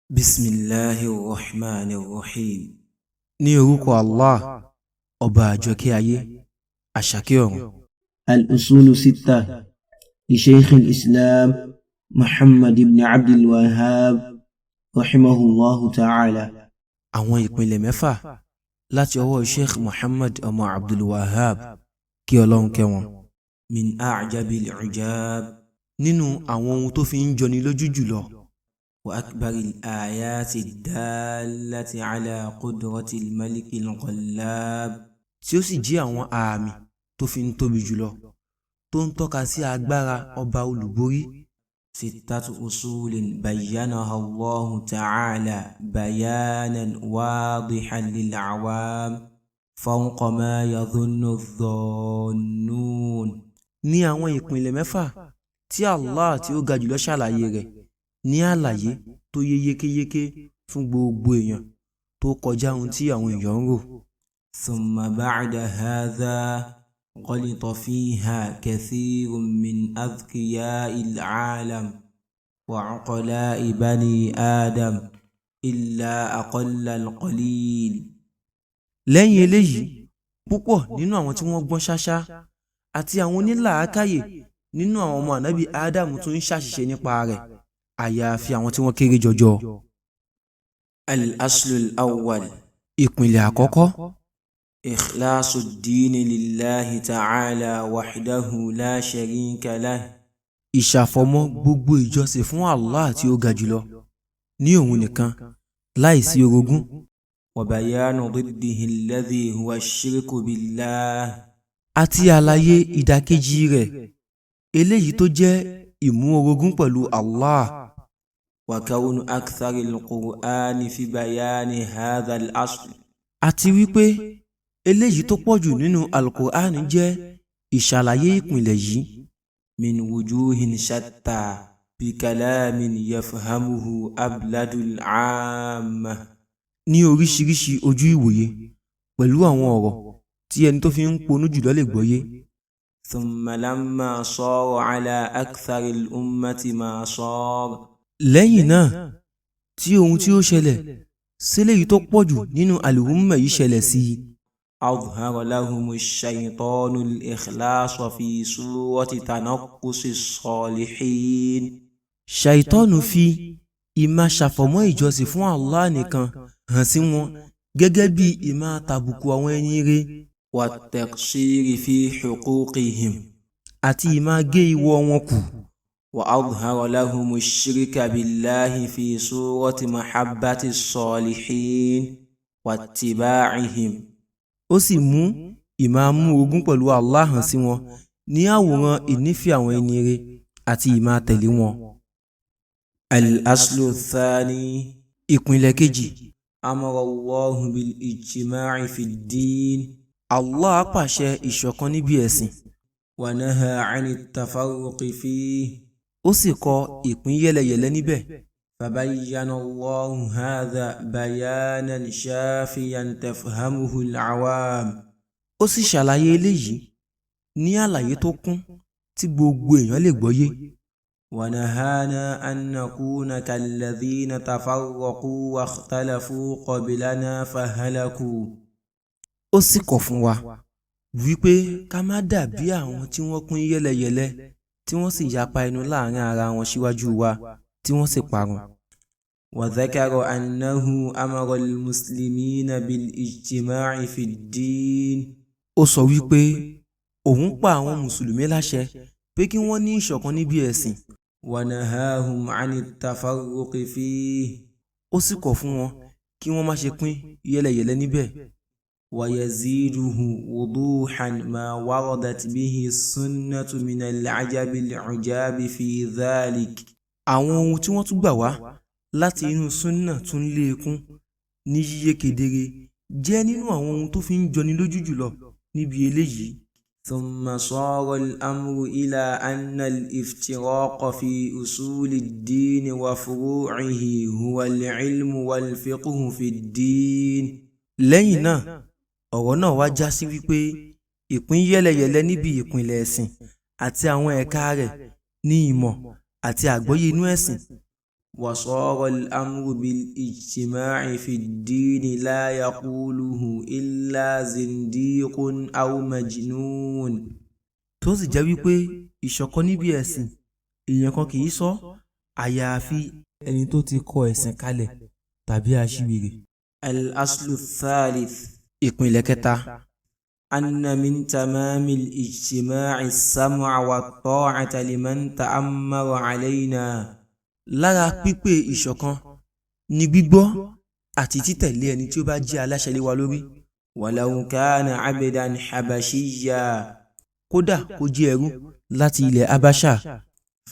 بسم الله الرحمن الرحيم. Ní orúkọ Allah, ọba àjọkẹ́ ayé, àṣàkẹ́ ọ̀run. الأصول الستة لشيخ الإسلام محمد بن عبد الوهاب رحمه الله تعالى. Àwọn ìpìlẹ̀ mẹ́fà láti ọwọ́ Sheikh Muhammad ọmọ Abdul Wahab, kí Ọlọ́run kẹ́ wọn. من أعجب العجاب. Nínú àwọn ohun tó fi ń jọni lójú jùlọ. وأكبر الآيات الدالة على قدرة الملك الغلاب. Tí ó sì jẹ́ àwọn àmì tó fi ń tóbi jùlọ tó ń tọ́ka sí agbára ọba olùborí. ستة أصول بينها الله تعالى بيانا واضحا للعوام فوق ما يظن الظانون. Ní àwọn ìpìlẹ̀ mẹ́fà tí Allah tí ó ga jùlọ ṣàlàyé rẹ̀ ní àlàyé tó yé yékéyéké fún gbogbo èèyàn, tó kọjá ohun tí àwọn èèyàn ń rò. ثم بعد هذا غلط فيها كثير من أذكياء العالم وعقلاء بني آدم إلا أقل القليل. Lẹ́yìn eléyìí, púpọ̀ nínú àwọn tí wọ́n gbọ́n ṣáṣá àti àwọn onílàákàyè nínú àwọn ọmọ ànábì Ádámù tún ń ṣàṣìṣe nípa rẹ̀, àyàfi àwọn tí wọ́n kéré jọjọ. الأصل الأول. Ìpìlẹ̀ àkọ́kọ́. إخلاص الدين لله تعالى وحده لا شريك له. Ìṣàfọ̀mọ́ gbogbo ìjọsìn fún Allah tí ó ga jùlọ ní òun nìkan, láìsí orogún. وبيان ضده الذي هو الشرك بالله. Àti àlàyé ìdàkejì rẹ̀, eléyìí tó jẹ́ ìmú orogún pẹ̀lú Allah. وكون أكثر القرآن في بيان هذا الأصل. Àti wípé eléyìí tó pọ̀jù nínú Al-Qur'an jẹ́ ìṣàlàyé ìpìlẹ̀ yìí. من وجوه شتى بكلام يفهمه أبلد العامة. Ní oríṣiríṣi ojú ìwòye, pẹ̀lú àwọn ọ̀rọ̀ tí ẹni tó fi ń ponú jùlọ lè gbọ́yé. ثم لما صار على أكثر الأمة ما صار. Lẹ́yìn náà tí ohun tí ó ṣẹlẹ̀ síléyìí tó pọ̀jù nínú àlùhùmọ̀ yìí ṣẹlẹ̀ sí i. أظهر لهم الشيطان الإخلاص في صورة تنقص الصالحين. Ṣàìtọ́nù fi ìmá ṣàfọ̀mọ́ ìjọsìn fún Allah nìkan hàn sí wọn gẹ́gẹ́ bí ìmá tàbùkù àwọn ẹni rere. والتقصير في حقوقهم. Àti ìmá gé ìwọ wọn kù. وأظهر لهم الشرك بالله في صورة محبة الصالحين واتباعهم. Ó sì mú ìmá mú orogún pẹ̀lú Allah hàn sí wọn ní àwòrán ìnífẹ̀ẹ́ àwọn ẹni rere àti ìmá tẹ̀lé wọn. الأصل الثاني. Ìpìlẹ̀ kejì. أمر الله بالاجتماع في الدين. Allah pàṣẹ ìṣọ̀kan níbi ẹ̀sìn. ونهى عن التفرق فيه. Ó sì kọ ìpín yẹ́lẹyẹ̀lẹ níbẹ̀. فبين الله هذا بيانا شافيا تفهمه العوام. Ó sì ṣàlàyé eléyìí ní àlàyé tó kún tí gbogbo èèyàn lè gbọ́yé. ونهانا أن نكون كالذين تفرقوا واختلفوا قبلنا فهلكوا. Ó sì kọ̀ fún wa wípé ká má dàbí àwọn tí wọ́n pín yẹ́lẹyẹ̀lẹ, tí wọ́n sì yapa ẹnu láàrin ara wọn síwájú wa, tí wọ́n sì parun. وذكر أنه أمر المسلمين بالاجتماع في الدين. Ó sọ wípé òun pa àwọn mùsùlùmí láṣẹ pé kí wọ́n ní ìṣọ̀kan níbi ẹ̀sìn. ونهاهم عن التفرق فيه. Ó sì kọ̀ fún wọn kí wọ́n má ṣe pín yẹ́lẹyẹ̀lẹ níbẹ̀. ويزيده وضوحا ما وردت به السنة من العجب العجاب في ذلك. Àwọn ohun tí wọ́n tún gbà wá láti inú súnnà tún lékún ní yíyé kedere jẹ́ nínú àwọn ohun tó fi ń jọni lójú jùlọ níbi eléyìí. ثم صار الأمر إلى أن الافتراق في أصول الدين وفروعه هو العلم والفقه في الدين. Lẹ́yìn náà, ọ̀rọ̀ náà wá já sí wípé ìpín yẹ́lẹyẹ̀lẹ níbi ìpìlẹ̀ ẹ̀sìn àti àwọn ẹ̀ka rẹ̀ ní ìmọ̀ àti àgbọ́yé inú ẹ̀sìn. وصار الأمر بالاجتماع في الدين لا يقوله إلا زنديق أو مجنون. Tó sì jẹ́ wípé ìṣọ̀kan níbi ẹ̀sìn, èèyàn kan kì í sọ àyàfi ẹni tó ti kọ ẹ̀sìn kalẹ̀ tàbí aṣiwèrè. الأصل الثالث. Ìpìlẹ̀ kẹta. أن من تمام الاجتماع السمع والطاعة لمن تأمر علينا. Lára pípé ìṣọ̀kan ni gbígbọ́ àti títẹ̀lé ẹni tí ó bá jẹ́ aláṣẹ lé wa lórí. ولو كان عبدا حبشيا. Kódà kó jẹ́ ẹrú láti ilẹ̀ Habasha.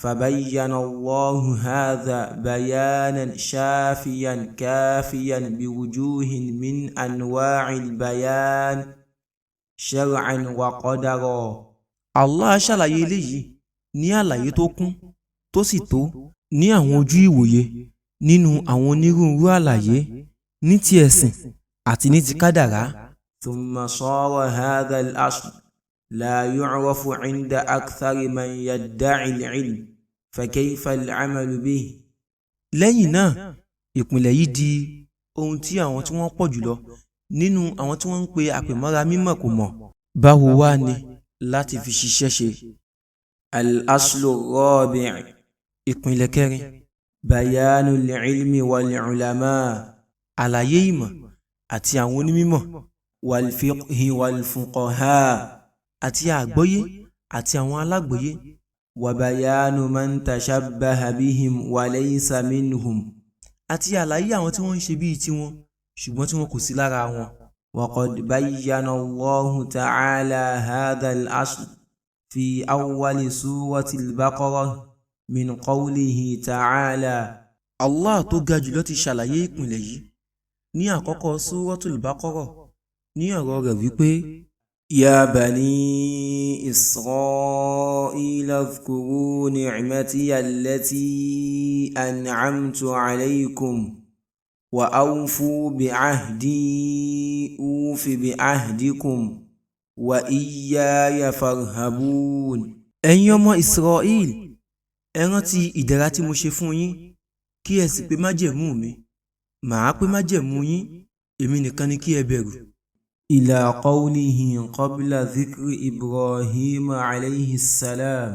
فبين الله هذا بيانا شافيا كافيا بوجوه من أنواع البيان شرعا وقدرا. Allah ṣàlàyé eléyìí ní àlàyé tó kún tó sì tó ní àwọn ojú ìwòye nínú àwọn onírúurú àlàyé ní ti ẹ̀sìn àti ní ti kádàrá. ثم صار هذا الأصل لا يعرف عند أكثر من يدعي العلم، فكيف العمل به؟ Lẹ́yìn náà, ìpìlẹ̀ yìí di ohun tí àwọn tí wọ́n pọ̀ jùlọ nínú àwọn tí wọ́n ń pe àpèmọ́ra mímọ̀ kò mọ̀. Báwo wá ni láti fi ṣiṣẹ́ ṣe? الأصل الرابع. Ìpìlẹ̀ kẹrin. بيان العلم والعلماء. Àlàyé ìmọ̀ àti àwọn onímọ̀. والفقه والفقهاء. Àti àgbọ́yé àti àwọn alágbọ́yé. وبيان من تشبه بهم وليس منهم. Àti àlàyé àwọn tí wọ́n ń ṣe bíi tiwọn ṣùgbọ́n tí wọn kò sí lára wọn. وقد بين الله تعالى هذا الأصل في أول سورة البقرة من قوله تعالى. Allah tó ga jùlọ ti ṣàlàyé ìpìlẹ̀ yìí ní àkọ́kọ́ Suratul Baqarah ní ọ̀rọ̀ rẹ̀ wípé: يا بني إسرائيل اذكروا نعمتي التي أنعمت عليكم وأوفوا بعهدي أوف بعهدكم وإياي فارهبون. Ẹ̀yin ọmọ Israel, ẹ rántí ìdẹ̀ra tí mo ṣe fún yín, kí ẹ sì pé májẹ̀mú mi, màá pé májẹ̀mú yín. Èmi nìkan ni kí ẹ bẹ̀rù. إلى قوله قبل ذكر إبراهيم عليه السلام.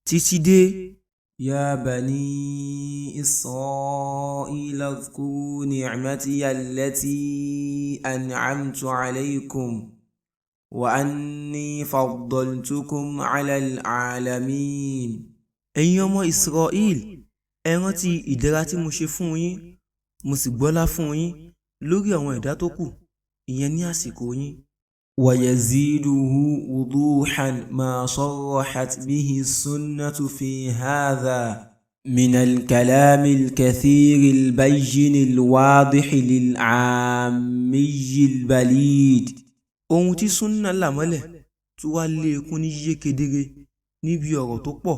Títí dé: يا بني إسرائيل اذكروا نعمتي التي أنعمت عليكم وأني فضلتكم على العالمين. Ẹ̀yin ọmọ Israel, ẹ rántí ìdẹ̀ra tí mo ṣe fún yín, mo sì gbọ́lá fún yín lórí àwọn ẹ̀dá tó kù, ìyẹn ní àsìkò yín. ويزيده وضوحا ما صرحت به السنة في هذا من الكلام الكثير البين الواضح للعامي البليد. Ohun tí súnà là mọ́lẹ̀ tó wá lékún ní yíyé kedere níbi ọ̀rọ̀ tó pọ̀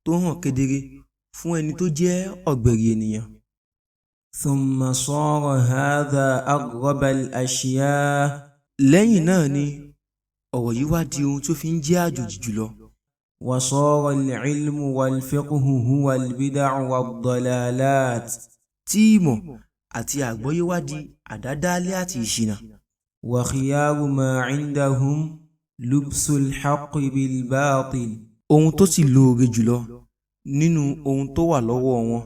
tó hàn kedere fún ẹni tó jẹ́ ọ̀gbẹ̀rì ènìyàn. ثم صار هذا أغرب الأشياء. Lẹ́yìn náà ni ọ̀rọ̀ yìí wá di ohun tó fi ń jẹ́ àjòjì jùlọ. وصار العلم والفقه هو البدع والضلالات. Tí ìmọ̀ àti àgbọ́yé wá di àdádálẹ̀ àti ìṣìnà. وخيار ما عندهم لبس الحق بالباطل. Ohun tó sì lóore jùlọ nínú ohun tó wà lọ́wọ́ wọn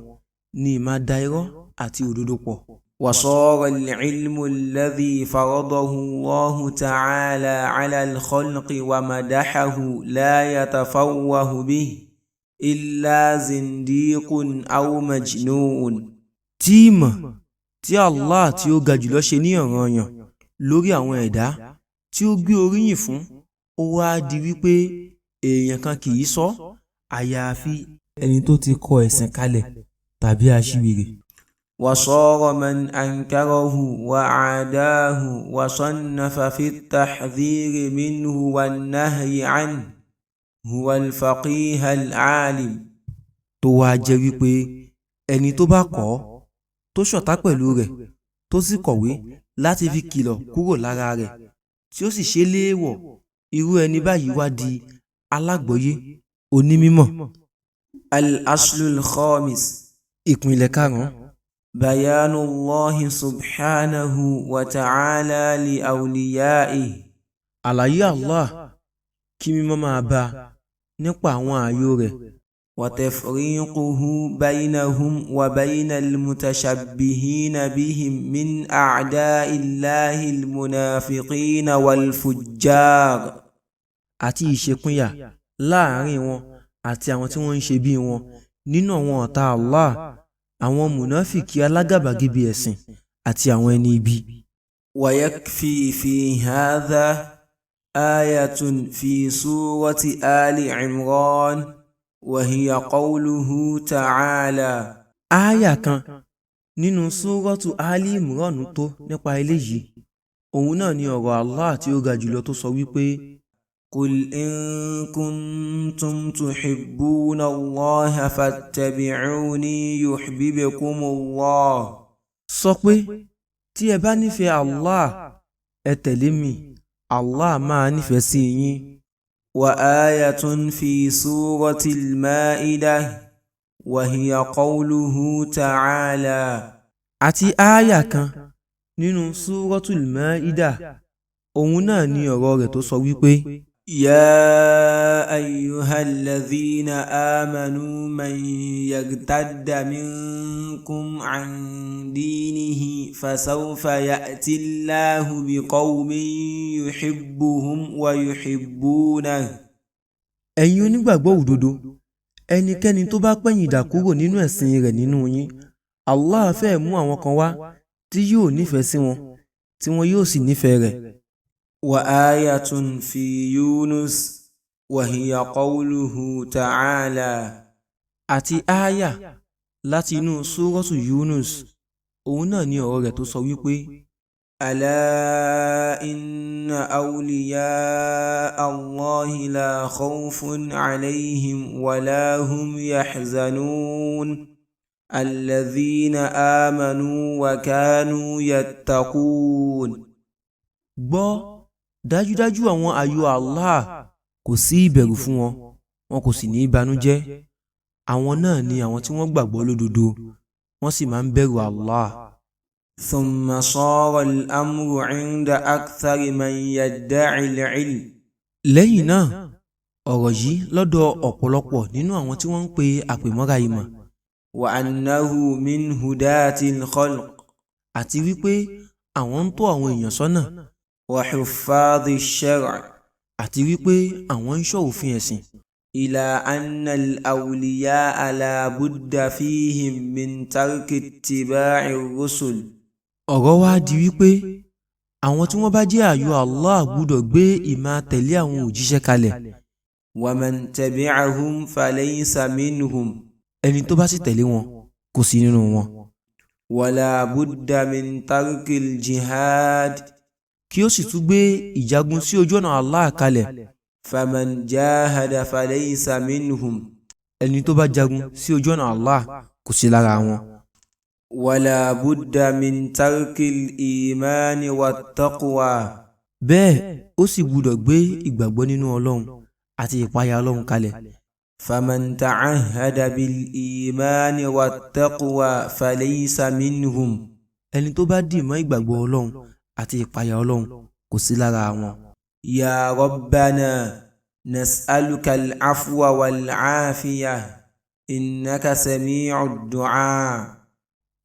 ni ìmáa da irọ́ àti òdodo pọ̀. وصار العلم الذي فرضه الله تعالى على الخلق ومدحه لا يتفوه به إلا زنديق أو مجنون. Tí ìmọ̀ tí Allah tí ó ga jùlọ ṣe ní ọ̀ranyàn lórí àwọn ẹ̀dá tí ó gbé oríyìn fún, ó wá di wípé èèyàn kan kì í sọ àyàfi ẹni tó ti kọ ẹ̀sìn kalẹ̀ tàbí aṣiwèrè. وصار من أنكره وعاداه وصنف في التحذير منه والنهي عنه هو الفقيه العالم. Tó wá jẹ́ wípé ẹni tó bá kọ̀ ọ́, tó ṣọ̀tá pẹ̀lú rẹ̀, tó sì kọ̀wé láti fi kìlọ̀ kúrò lára rẹ̀, tí ó sì ṣe léèwọ̀, irú ẹni báyìí wá di alágbọ̀ọ́yé onímọ̀. الأصل الخامس. Ìpìlẹ̀ karùn-ún. بيان الله سبحانه وتعالى لأوليائه. Àlàyé Allah, kí mímọ́ máa bá a, nípa àwọn ààyò rẹ̀. وتفريقه بينهم وبين المتشبهين بهم من أعداء الله المنافقين والفجار. Àti ìṣèpínyà láàrin wọn àti àwọn tí wọ́n ń ṣe bí wọn nínú àwọn ọ̀tá Allah, àwọn mùnáfìkì alágàbàgebè ẹ̀sìn àti àwọn ẹni ibi. ويكفي في هذا آية في سورة آل عمران وهي قوله تعالى. Ááyà kan nínú Súrọ́tù Ali Imran tó nípa eléyìí, òun náà ni ọ̀rọ̀ Allah tí ó ga jùlọ tó sọ wípé: قل إن كنتم تحبون الله فاتبعوني يحببكم الله. Sọ pé, tí ẹ bá nífẹ̀ẹ́ Allah, ẹ tẹ̀lé mi, Allah máa nífẹ̀ẹ́ sí yín. وآية في سورة المائدة وهي قوله تعالى. Àti ááyà kan nínú Súrọ́tul Máídà, òun náà ni ọ̀rọ̀ rẹ̀ tó sọ wípé: يا أيها الذين آمنوا من يرتد منكم عن دينه فسوف يأتي الله بقوم يحبهم ويحبونه. Ẹ̀yin onígbàgbọ́ òdodo, ẹnikẹ́ni tó bá pẹ̀yìndà kúrò nínú ẹ̀sìn rẹ̀ nínú yín, Allah fẹ́ mú àwọn kan wá tí yóò nífẹ̀ẹ́ sí wọn, tí wọn yóò sì nífẹ̀ẹ́ rẹ̀. وآية في يونس وهي قوله تعالى. Àti ááyà láti inú Súrọ́tù Yunus, òun náà ni ọ̀rọ̀ rẹ̀ tó sọ wípé: ألا إن أولياء الله لا خوف عليهم ولا هم يحزنون الذين آمنوا وكانوا يتقون. Gbọ́, dájúdájú àwọn ààyò Allah, kò sí ìbẹ̀rù fún wọn, wọn kò sì ní ìbànújẹ́. Àwọn náà ni àwọn tí wọ́n gbàgbọ́ lódodo, wọ́n sì máa ń bẹ̀rù Allah. ثم صار الأمر عند أكثر من يدعي العلم. Lẹ́yìn náà, ọ̀rọ̀ yìí lọ́dọ̀ ọ̀pọ̀lọpọ̀ nínú àwọn tí wọ́n ń pe àpèmọ́ra ìmọ̀. وأنه من هداة الخلق. Àti wípé àwọn ń tọ́ àwọn èèyàn sọ́nà. وحفاظ الشرع. Àti wípé àwọn ń ṣọ́ òfin ẹ̀sìn. إلى أن الأولياء لا بد فيهم من ترك اتباع الرسل. Ọ̀rọ̀ wá di wípé àwọn tí wọ́n bá jẹ́ ààyò Allah gbọ́dọ̀ gbé ìmáa tẹ̀lé àwọn òjíṣẹ́ kalẹ̀. ومن تبعهم فليس منهم. Ẹni tó bá sì tẹ̀lé wọn kò sí nínú wọn. ولا بد من ترك الجهاد. Kí ó sì tún gbé ìjagun sí ojú ọ̀nà Allah kalẹ̀. فمن جاهد فليس منهم. Ẹni tó bá jagun sí ojú ọ̀nà Allah kò sí lára wọn. ولا بد من ترك الإيمان والتقوى. Bẹ́ẹ̀ ó sì gbúdọ̀ gbé ìgbàgbọ́ nínú Ọlọ́run àti ìpayà Ọlọ́run kalẹ̀. فمن تعهد بالإيمان والتقوى فليس منهم. Ẹni tó bá dì mọ́ ìgbàgbọ́ Ọlọ́run àti ìpayà Ọlọ́run kò sí lára wọn. يا ربنا نسألك العفو والعافية إنك سميع الدعاء.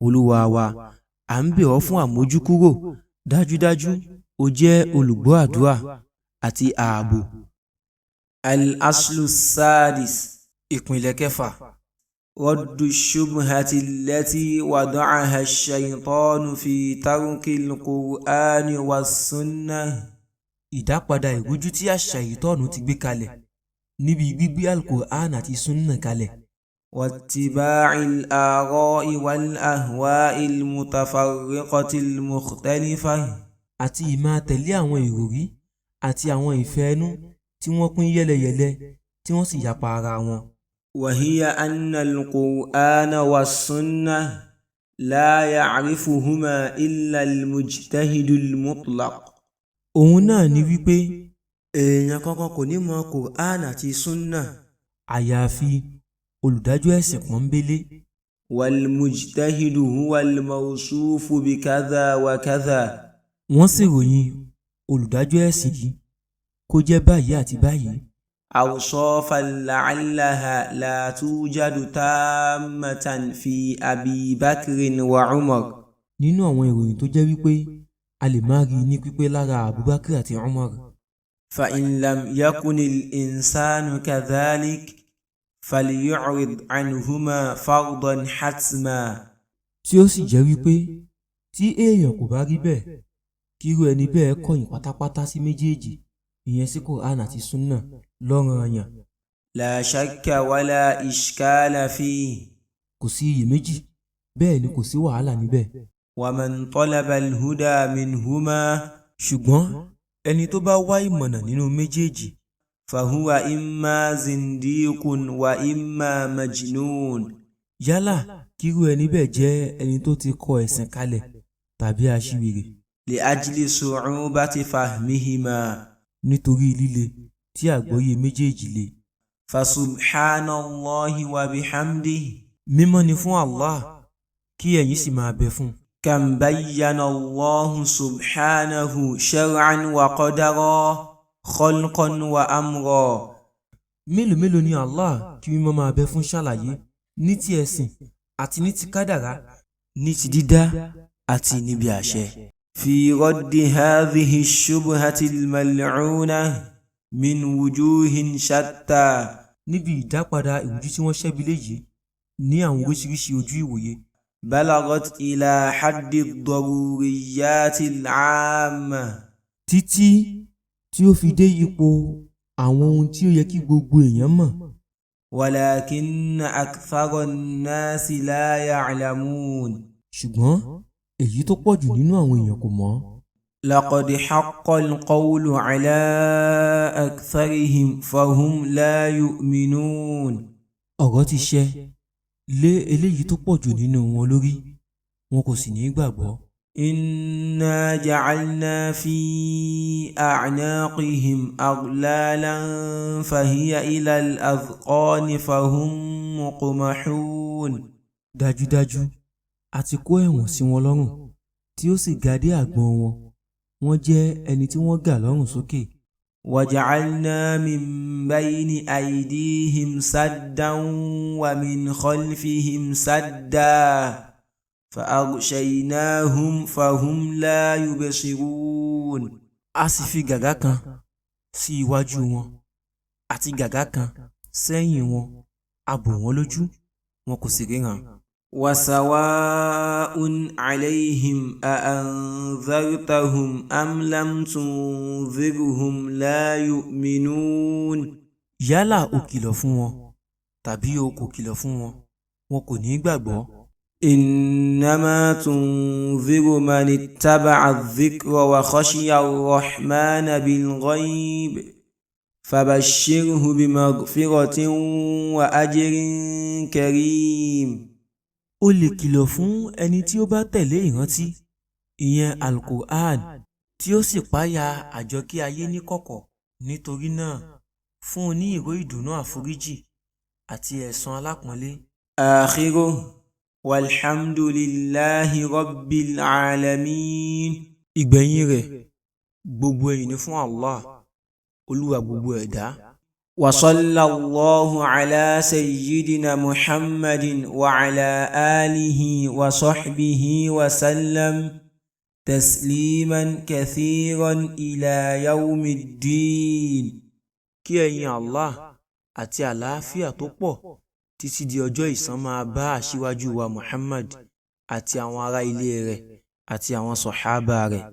Olúwa wa, à ń bẹ̀ ọ́ fún àmójúkúrò, dájúdájú o jẹ́ olùgbọ́ àdúrà, àti ààbò. الأصل السادس. Ìpìlẹ̀ kẹfà. رد الشبهة التي وضعها الشيطان في ترك القرآن والسنة. Ìdápadà ìrújú tí àṣàìtọ́ọ̀nù ti gbé kalẹ̀ níbi gbígbé Al-Qur'an àti Sunna kalẹ̀. واتباع الآراء والأهواء المتفرقة المختلفة. Àti ìmáa tẹ̀lé àwọn ìròrí àti àwọn ìfẹ́ ẹnu tí wọ́n pín yẹ́lẹyẹ̀lẹ, tí wọ́n sì yapa ara wọn. وهي أن القرآن والسنة لا يعرفهما إلا المجتهد المطلق. Òun náà ni wípé èèyàn kankan kò ní mọ Qur'an àti Sunna àyàfi olùdájọ́ ẹ̀sìn pọ́nbélé. والمجتهد هو الموصوف بكذا وكذا. Wọ́n sì ròyìn olùdájọ́ ẹ̀sìn yìí kó jẹ́ báyìí àti báyìí. أوصافا لعلها لا توجد تامة في أبي بكر وعمر. Nínú àwọn ìròyìn tó jẹ́ wípé a lè má rí i ní pípé lára Abubakar àti Umar. فإن لم يكن الإنسان كذلك فليعرض عنهما فرضا حتما. Tí ó sì jẹ́ wípé tí èèyàn kò bá rí bẹ́ẹ̀, kírú ẹni bẹ́ẹ̀ kọ̀yìn pátápátá sí méjèèjì, ìyẹn sí Quran àti Sunnah, lọ́ranyàn. لا شك ولا إشكال فيه. Kò sí iyèméjì, bẹ́ẹ̀ ni kò sí wàhálà níbẹ̀. ومن طلب الهدى منهما Ṣùgbọ́n ẹni tó bá wá ìmọ̀nà nínú méjèèjì, فهو إما زنديق وإما مجنون. Yálà kírú ẹni bẹ́ẹ̀ jẹ́ ẹni tó ti kọ ẹ̀sìn kalẹ̀ tàbí aṣiwèrè. لأجل صعوبة فهمهما. Nítorí líle tí àgbọ́yé méjèèjì le. فسبحان الله وبحمده. Mímọ́ ni fún Allah, kí ẹ̀yin sì máa bẹ fún un. كم بين الله سبحانه شرعا وقدرا، خلقا وأمرا. Mélòó mélòó ni Allah, kí mímọ́ máa bẹ fún, ṣàlàyé ní ti ẹ̀sìn àti ní ti kádàrá, ní ti dídá àti níbi àṣẹ. في رد هذه الشبهة الملعونة من وجوه شتى. Níbi ìdápadà ìrújú tí wọ́n ṣẹ́bi lé yìí ní àwọn oríṣiríṣi ojú ìwòye. بلغت إلى حد الضروريات العامة. Títí tí ó fi dé ipò àwọn ohun tí ó yẹ kí gbogbo èèyàn mọ̀. ولكن أكثر الناس لا يعلمون. Ṣùgbọ́n èyí tó pọ̀ jù nínú àwọn èèyàn kò mọ̀. لقد حق القول على أكثرهم فهم لا يؤمنون. Ọ̀rọ̀ ti ṣẹ lé eléyìí tó pọ̀ jù nínú wọn lórí, wọn kò sì ní gbàgbọ́. إنا جعلنا في أعناقهم أغلالا فهي إلى الأذقان فهم مقمحون. Dájúdájú, a ti kó ẹ̀wọ̀n sí wọn lọ́rùn tí ó sì ga dé àgbọ̀n wọn, wọ́n jẹ́ ẹni tí wọ́n gà lọ́rùn sókè. وجعلنا من بين أيديهم سدا ومن خلفهم سدا فأغشيناهم فهم لا يبصرون. A sì fi gàgá kan sí iwájú wọn àti gàgá kan sẹ́yìn wọn, a bò wọ́n lójú, wọn kò sì ríran. وسواء عليهم أأنذرتهم أم لم تنذرهم لا يؤمنون. Yálà o kìlọ̀ fún wọn tàbí o kò kìlọ̀ fún wọn, wọn kò ní gbàgbọ́. إنما تنذر من اتبع الذكر وخشي الرحمن بالغيب فبشره بمغفرة وأجر كريم. O lè kìlọ̀ fún ẹni tí ó bá tẹ̀lé ìrántí, ìyẹn Al-Qur'an, tí ó sì páyà àjọkẹ́ ayé níkọ̀kọ̀. Nítorí náà, fún un ní ìró ìdùnnú àforíjì àti ẹ̀san alápọ̀nlé. آخره والحمد لله رب العالمين. Ìgbẹ̀yìn rẹ̀, gbogbo ẹ̀yìn ni fún Allah, Olúwa gbogbo ẹ̀dá. وصلى الله على سيدنا محمد وعلى آله وصحبه وسلم تسليما كثيرا إلى يوم الدين. Kí ẹ̀yin Allah àti àlàáfíà tó pọ̀ títí di ọjọ́ ìsan máa bá aṣíwájú wa Muhammad àti àwọn ará ilé rẹ̀ àti àwọn sọ̀hábà rẹ̀.